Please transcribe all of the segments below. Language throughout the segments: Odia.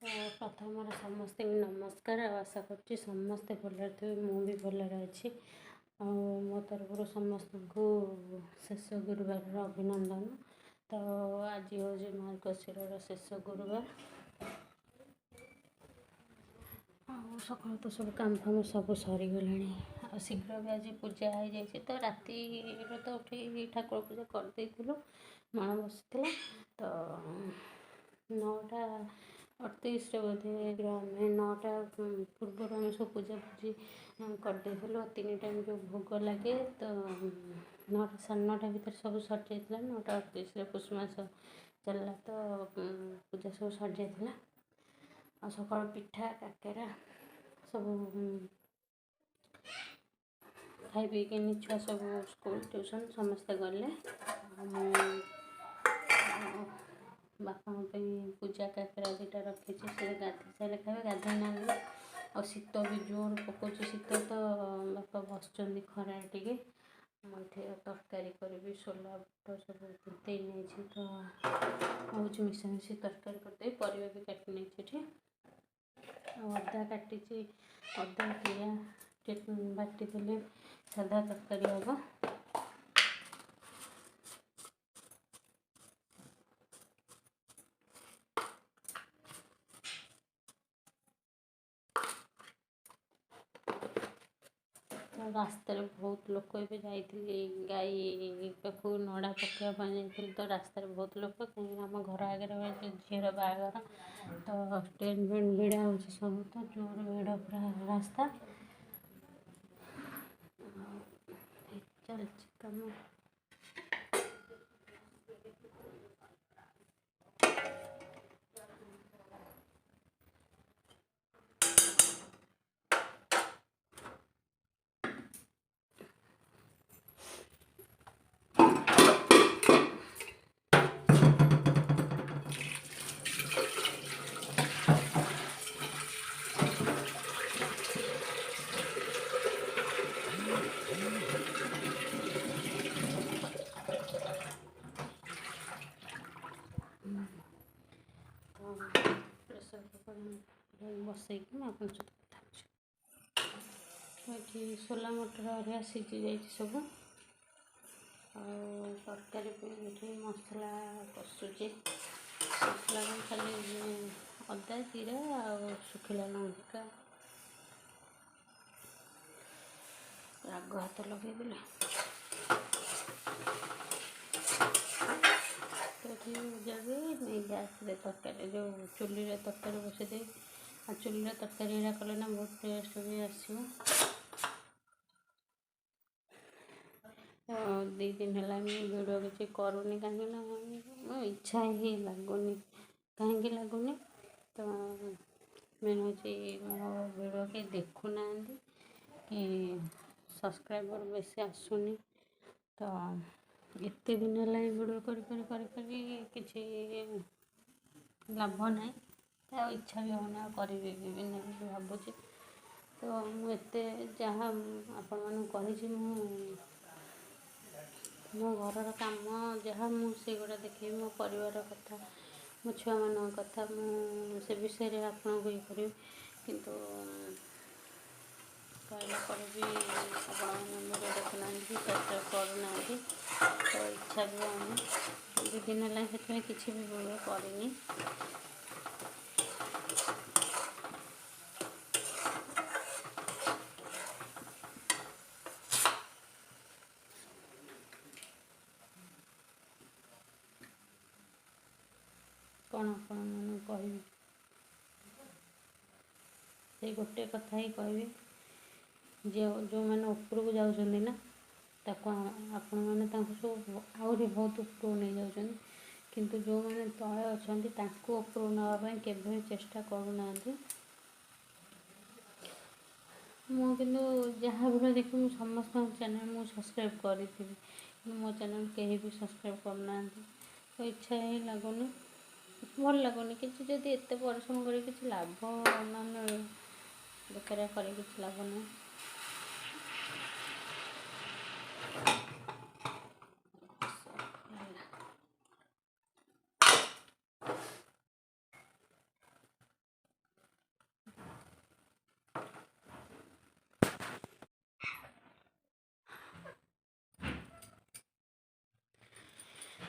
ତ ପ୍ରଥମେ ମୋର ସମସ୍ତଙ୍କୁ ନମସ୍କାର, ଆଉ ଆଶା କରୁଛି ସମସ୍ତେ ଭଲରେ ଥିବେ। ମୁଁ ବି ଭଲରେ ଅଛି। ଆଉ ମୋ ତରଫରୁ ସମସ୍ତଙ୍କୁ ଶେଷ ଗୁରୁବାରର ଅଭିନନ୍ଦନ। ତ ଆଜି ହେଉଛି ମାର୍ଗଶିରର ଶେଷ ଗୁରୁବାର। ଆଉ ସକାଳୁ ତ ସବୁ କାମ ଫାମ ସବୁ ସରିଗଲାଣି, ଆଉ ଶୀଘ୍ର ବି ଆଜି ପୂଜା ହେଇଯାଇଛି। ତ ରାତିରୁ ତ ଉଠି ଠାକୁର ପୂଜା କରିଦେଇଥିଲୁ, ମାଣ ବସିଥିଲା। ତ 9:38ରେ ବୋଧେ ଆମେ 9ଟା ପୂର୍ବରୁ ଆମେ ସବୁ ପୂଜା ପୂଜି କରିଦେଇଥିଲୁ। 3 ଟାଇମ୍ ଯେଉଁ ଭୋଗ ଲାଗେ, ତ 9ଟା 9:30 ଭିତରେ ସବୁ ସରିଯାଇଥିଲା। 9:38ରେ ପୁଷ ମାସ ଚାଲିଲା, ତ ପୂଜା ସବୁ ସରିଯାଇଥିଲା। ଆଉ ସକାଳୁ ପିଠା କାକେରା ସବୁ ଖାଇ ପିଇକିନି ଛୁଆ ସବୁ ସ୍କୁଲ ଟ୍ୟୁସନ୍ ସମସ୍ତେ ଗଲେ। ଆଉ ମୁଁ ବାପାଙ୍କ ପାଇଁ ପୂଜା କାକେରା 2ଟା ରଖିଛି, ସେ ଗାଧୋଇ ସାରିଲେ ଖାଇବେ, ଗାଧୋଇ ନାହାନ୍ତି। ଆଉ ଶୀତ ବି ଜୋର ପକାଉଛି ଶୀତ, ତ ବାପା ବସିଛନ୍ତି ଖରାରେ ଟିକେ। ମୁଁ ଏଠି ତରକାରୀ କରିବି, ସୋଲା ବୁଟ ସବୁ ତିନ୍ତେଇ ନେଇଛି, ତ ଭାବୁଛି ମିଶାମିଶି ତରକାରୀ କରିଦେବି। ପରିବା ବି କାଟି ନେଇଛି ଏଠି, ଆଉ ଅଦା କାଟିଛି, ଅଦା ଜିରା ବାଟିଦେଲେ ସାଧା ତରକାରୀ ହେବ। ରାସ୍ତାରେ ବହୁତ ଲୋକ, ଏବେ ଯାଇଥିଲି ଗାଈ ପାଖକୁ ନଡ଼ା ପକାଇବା ପାଇଁ ଯାଇଥିଲି, ତ ରାସ୍ତାରେ ବହୁତ ଲୋକ, କାହିଁକିନା ଆମ ଘର ଆଗରେ ଝିଅର ବାହାଘର, ତ ଟେଣ୍ଟ ଫେଣ୍ଟ ଭିଡ଼ା ହେଉଛି ସବୁ, ତ ଜୋର ଭିଡ଼ ପୁରା ରାସ୍ତା। ଚାଲିଛି କାମ। ତ ପ୍ରେସର୍ କୁକର୍ ବସେଇକି ମୁଁ ଆପଣଙ୍କ ସହିତ କଥା ହେଉଛି। ତ ଏଠି ସୋଲା ମଟର ହେରିକା ସିଝି ଯାଇଛି ସବୁ। ଆଉ ତରକାରୀ ପାଇଁ ଏଠି ମସଲା କଷୁଛି। ମସଲା ପାଇଁ ଖାଲି ଅଦା, ଜିରା ଆଉ ଶୁଖିଲା ଲଙ୍କା। ରାଗ ହାତ ଲଗେଇଦେଲେ। ତ ଏଠି ନେଇ ଗ୍ୟାସ୍ରେ ତରକାରୀ, ଯେଉଁ ଚୁଲିରେ ତରକାରୀ ବସେଇଦେଇ, ଆଉ ଚୁଲିରେ ତରକାରୀ ଏଇଟା କଲେ ନା ବହୁତ ଟେଷ୍ଟ ବି ଆସିବ। ତ 2 ଦିନ ହେଲା ମୁଁ ଭିଡ଼ିଓ କିଛି କରୁନି, କାହିଁକିନା ମୋ ଇଚ୍ଛା ହିଁ ଲାଗୁନି। କାହିଁକି ଲାଗୁନି? ତ ମେନ୍ ହେଉଛି ମୋ ଭିଡ଼ିଓ କେହି ଦେଖୁନାହାନ୍ତି କି ସବସ୍କ୍ରାଇବର୍ ବେଶୀ ଆସୁନି। ତ ଏତେ ଦିନ ହେଲାଣି ଭିଡ଼ିଓ କରି କରି କରି କରି କିଛି ଲାଭ ନାହିଁ, ଆଉ ଇଚ୍ଛା ବି ହେଉନି, ଆଉ କରିବି ବି ନାହିଁ ଭାବୁଛି। ତ ମୁଁ ଏତେ ଯାହା ଆପଣମାନଙ୍କୁ କହିଛି, ମୁଁ ମୋ ଘରର କାମ ଯାହା ମୁଁ ସେଇଗୁଡ଼ା ଦେଖିବି, ମୋ ପରିବାର କଥା, ମୋ ଛୁଆମାନଙ୍କ କଥା, ମୁଁ ସେ ବିଷୟରେ ଆପଣଙ୍କୁ ଇଏ କରିବି। କିନ୍ତୁ କହିଲା ପରେ ବି ଆପଣମାନେ ମୋର ଦେଖୁନାହାନ୍ତି କି ସବସ୍କ୍ରାଇବ୍ କରୁନାହାନ୍ତି, ତ ଇଚ୍ଛା ବି ହେଉନି। 2 ଦିନ ହେଲାଣି ସେଥିପାଇଁ କିଛି ବି ଭିଡ଼ିଓ କରିନି। କ'ଣ ଆପଣମାନଙ୍କୁ କହିବି? ସେଇ ଗୋଟେ କଥା ହିଁ କହିବି, ଯେଉଁମାନେ ଉପରକୁ ଯାଉଛନ୍ତି ନା, ତାକୁ ଆପଣମାନେ ତାଙ୍କୁ ସବୁ ଆହୁରି ବହୁତ ଉପରକୁ ନେଇଯାଉଛନ୍ତି, କିନ୍ତୁ ଯେଉଁମାନେ ତଳେ ଅଛନ୍ତି ତାଙ୍କୁ ଉପରକୁ ନେବା ପାଇଁ କେବେ ବି ଚେଷ୍ଟା କରୁନାହାନ୍ତି। ମୁଁ କିନ୍ତୁ ଯାହା ଭିଡ଼ିଓ ଦେଖି ମୁଁ ସମସ୍ତଙ୍କ ଚ୍ୟାନେଲ୍ ମୁଁ ସବସ୍କ୍ରାଇବ୍ କରିଥିବି, କିନ୍ତୁ ମୋ ଚ୍ୟାନେଲ୍ କେହି ବି ସବସ୍କ୍ରାଇବ୍ କରୁନାହାନ୍ତି। ତ ଇଚ୍ଛା ହିଁ ଲାଗୁନି, ଭଲ ଲାଗୁନି କିଛି। ଯଦି ଏତେ ପରିଶ୍ରମ କରି କିଛି ଲାଭ ନ ମିଳେ, ବେକାରିଆ କରି କିଛି ଲାଭ ନାହିଁ।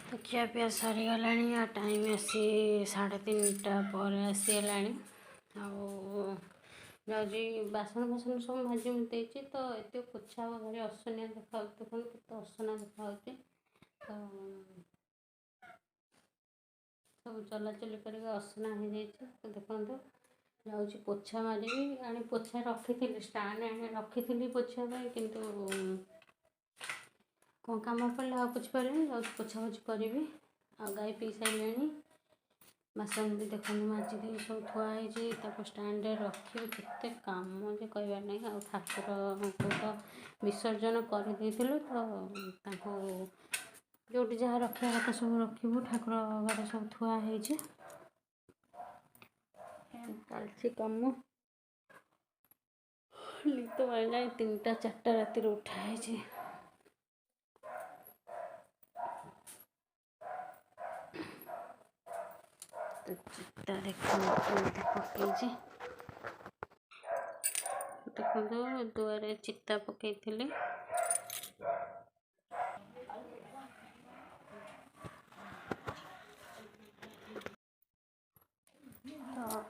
ତ ଖିଆପିଆ ସରିଗଲାଣି ଆଉ ଟାଇମ୍ ଆସି 3:30 ପରେ ଆସିଗଲାଣି। ଆଉ ଯାଉଛି ବାସନ ଫାସନ ସବୁ ମାଜି ଦେଇଛି, ତ ଏତେ ପୋଛା ହବ, ଭାରି ଅସନିଆ ଦେଖାଯାଉଛି। ଦେଖନ୍ତୁ କେତେ ଅସନା ଦେଖାଯାଉଛି। ତ ସବୁ ଚଲାଚଲି କରିକି ଅସନା ହେଇଯାଇଛି। ତ ଦେଖନ୍ତୁ, ଯାଉଛି ପୋଛା ମାରିବି। ଆଣି ପୋଛା ରଖିଥିଲି, ଷ୍ଟାଣ୍ଡ ଆଣି ରଖିଥିଲି ପୋଛିବା ପାଇଁ, କିନ୍ତୁ କ'ଣ କାମ ପଡ଼ିଲା ଆଉ ପୋଛି ପାରିଲିନି। ଯାଉଛି ପୋଛାପୋଛି କରିବି। ଆଉ ଗାଈ ପିଇ ସାରିଲେଣି। ବାସନ ବି ଦେଖନ୍ତୁ ମାଜି ଦେଇ ସବୁ ଥୁଆ ହେଇଛି, ତାକୁ ଷ୍ଟାଣ୍ଡରେ ରଖିବି। କେତେ କାମ ଯେ କହିବାର ନାହିଁ। ଆଉ ଠାକୁରଙ୍କୁ ତ ବିସର୍ଜନ କରିଦେଇଥିଲୁ, ତ ତାଙ୍କୁ ଯେଉଁଠି ଯାହା ରଖିବା କଥା ସବୁ ରଖିବୁ। ଠାକୁର ଘରେ ସବୁ ଥୁଆ ହେଇଛି। ଚାଲିଛି କାମ। ନିଦ ମାଡ଼ିଲାଣି, 3ଟା 4ଟା ରାତିରୁ ଉଠା ହେଇଛି। ତ ଚିତା ଦେଖନ୍ତୁ କେମିତି ପକେଇଛି। ଦେଖନ୍ତୁ, ଦୁଆରେ ଚିତା ପକେଇଥିଲି।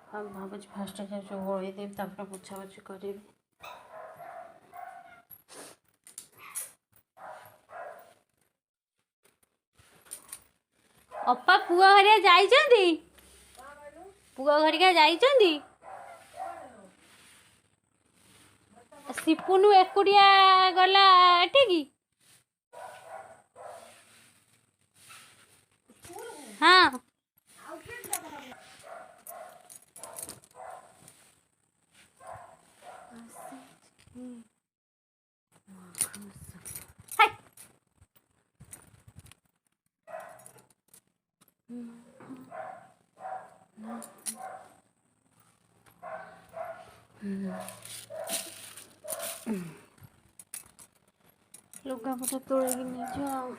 ତ ଭାବୁଛି ଫାଷ୍ଟ ଯାଉଛି ଓଳେଇ ଦେବି, ତାପରେ ପୋଛାପୋଛି କରିବି। ଅପା, ପୁଅ ଘରିଆ ଯାଇଛନ୍ତି? ପୁଅ ଘରିକା ଯାଇଛନ୍ତି? ସିପୁନୁ ଏକୁଟିଆ ଗଲା ଏଠିକି? ହଁ। ଲୁଗାପଟା ତୋଳିକି ନେଇଯିବ। ଆଉ